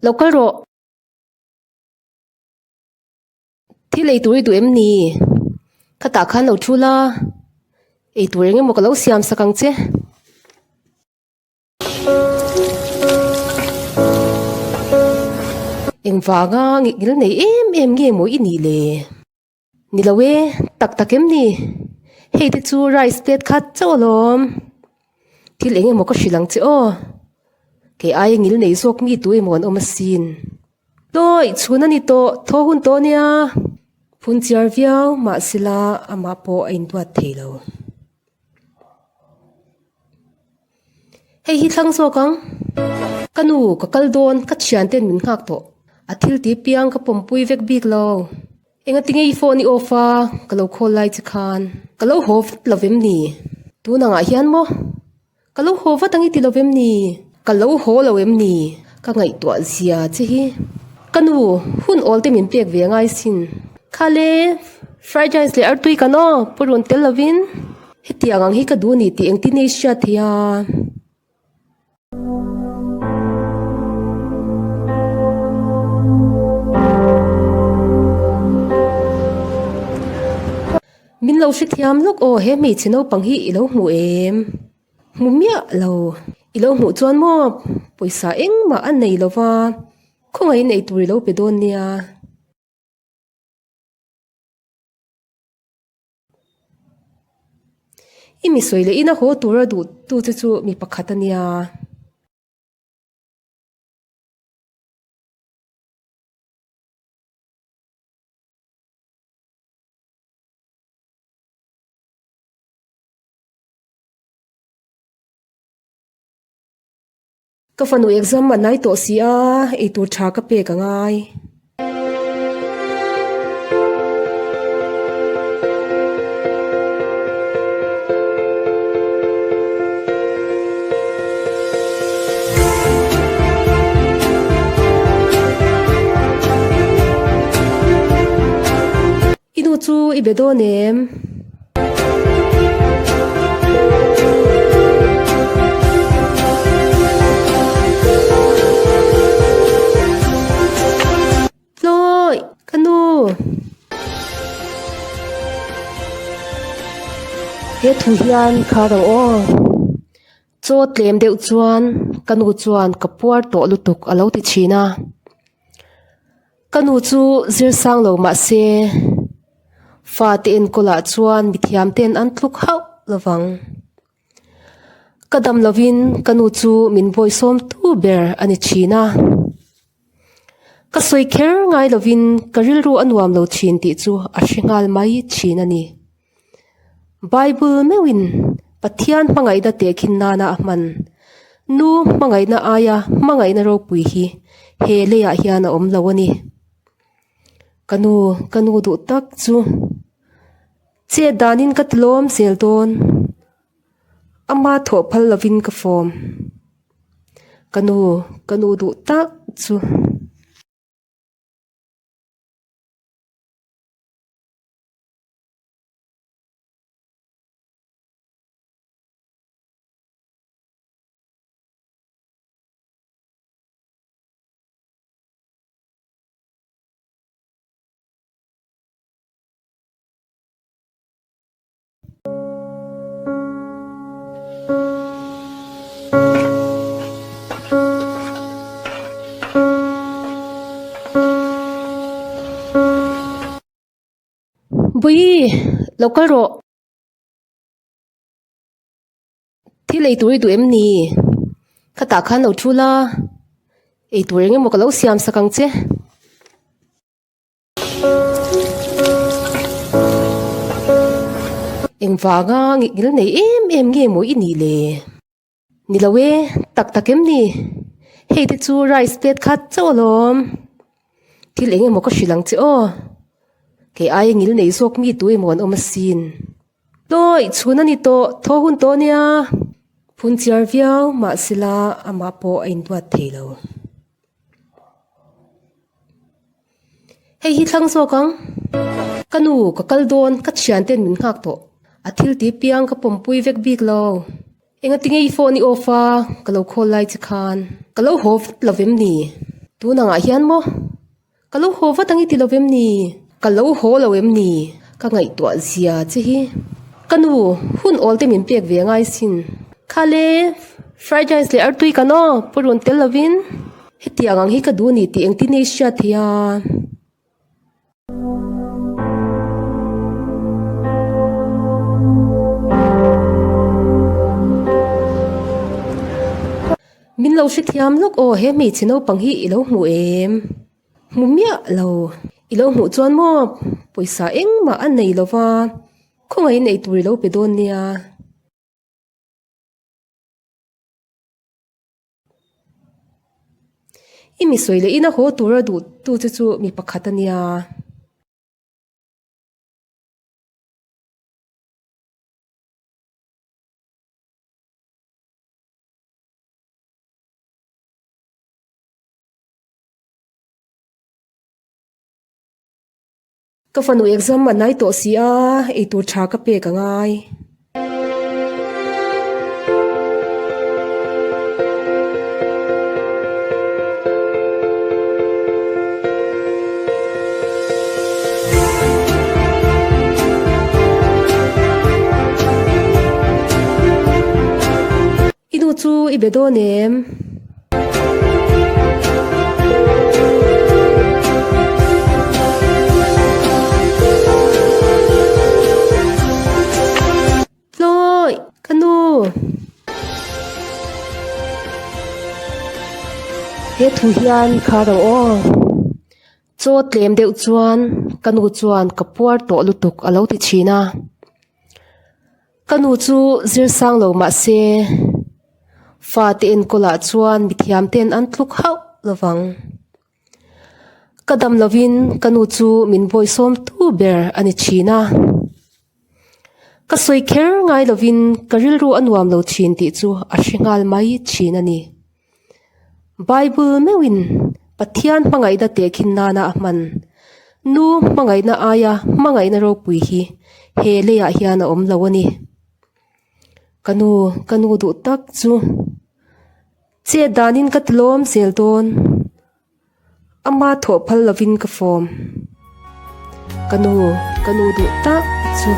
Lo kal rawh. Thil ei tur i duh em ni? Khatah khan lo thu la, ei tur eng emaw ka lo siam sak ang che. Engvanga ngil nei em em nge maw i nih le? Ni lo e, tak tak em ni? Hei te chu rice plate khat chauh alawm. Thil eng emaw ka hrilh ang che aw. Kei aia ngil nei zawk mi tu emaw an awm asin. Tawih, chhun a ni tawh, thaw hun tawh ania. Phun chiar viau mahsela amah pawh a induat thei lo. Hei hi thlang zawk ang. Ka nu, ka kal dawn, ka thian ten min nghak tawh. A thil ti piang ka pawmpui vek bik lo. Engati nge i phone i off a, ka lo call lai che khan. Ka lo haw vat lo vem ni? Tun angah hian maw? Ka lo haw vat ang i ti lo vem ni? Ka lo haw lo em ni? Ka ngaihtuah zia che hi. Ka nu, hun awl te min pek ve angai sin. Khale, fried rice leh artui kan aw, pu rawn tel lovin. Hetiang ang hi ka duh ni tih engtin nge i hriat thei a? Min lo hrethiam lawk aw, he hmeichhe naupang hi i lo hmu em? Hmu miah lo. I lo hmuh chuan maw pawisa engmah a nei lo va, khawngaihin eitur i lo pe dawn nia. I mi sawi leh ina haw tura duh tu che chu mi pakhat a nia. Ka fanu exam a nai tawh si a, eitur tha ka pek a ngai. I nu chu i be dawn em? Tlawih, ka nu! He thu hian kha ro aw. Chaw tlem deuh chuan ka nu chuan ka puar tawh lutuk a lo ti thin a. Ka nu chu zir sang lo mah se fate enkawlah chuan mithiam ten an tluk hauh lo vang. Ka dam lovin ka nu chu min bawisawm tu ber a ni thin a. Ka sawi kher ngai lovin ka rilru a nuam lo thin tih chu a hre nghal mai thin a ni. Bible meuhin Pathian hmangaihna tehkhin nana a hman nu hmangaihna aia hmangaihna ropui hi he leiah hian a awm lo a ni. Ka nu, ka nu duh tak chu chet danin ka ti lawm zel dawn. Ama thawh phal lovin ka fawm. Ka nu, ka nu duh tak chu. Bawihi, lo kal rawh. Thil ei tur i duh em ni? Khatah khan lo thu la, ei tur eng emaw ka lo siam sak ang che. Engvanga ngil nei em em nge maw i nih le? Ni lo e, tak tak em ni? Hei te chu rice plate khat chauh alawm. Thil eng emaw ka hrilh ang che aw. Kei aia ngil nei zawk mi tu emaw an awm asin. Tawih, chhun a ni tawh, thaw hun tawh ania. Phun chiar viau mahsela amah pawh a induat thei lo. Hei hi thlang zawk ang. Ka nu, ka kal dawn, ka thian ten min nghak tawh. A thil ti piang ka pawmpui vek bik lo. Engati nge i phone i off a, ka lo call lai che khan. Ka lo haw vat lo vem ni? Tun angah hian maw? Ka lo haw vat ang i ti lo em ni? Ka lo haw lo em ni? Ka ngaihtuah zia che hi. Ka nu, hun awl te min pek ve angai sin. Khale, fried rice leh artui kan aw, pu rawn tel lovin. Hetiang ang hi ka duh ni tih engtin nge i hriat thei a? Min lo hrethiam lawk aw he hmeichhe naupang hi i lo hmu em? Hmu miah lo. I lo hmuh chuan maw pawisa engmah a nei lo va, khawngaihin eitur i lo pe dawn nia. I mi sawi leh ina haw tura duh tu che chu mi pakhat a nia. Ka fanu exam a nai tawh si a, eitur tha ka pek a ngai. I nu chu i be dawn em? Tlawih, ka nu! He thu hian kha ro aw. Chaw tlem deuh chuan ka nu chuan ka puar tawh lutuk a lo ti thin a. Ka nu chu zir sang lo mah se fate enkawlah chuan mithiam ten an tluk hauh lovang. Ka dam lovin ka nu chu min bawisawm tu ber a ni thin a. Ka sawi kher ngai lovin ka rilru a nuam lo thin tih chu a hre nghal mai thin a ni. Bible meuhin Pathian hmangaihna tehkhin nana a hman. Nu hmangaihna aia hmangaihna ropui hi he leiah hian a awm lo a ni. Ka nu, ka nu duh tak chu chet danin ka tilawm zel dawn. Ama thawh phal lovin ka fawm. Ka nu, ka nu duh tak chu.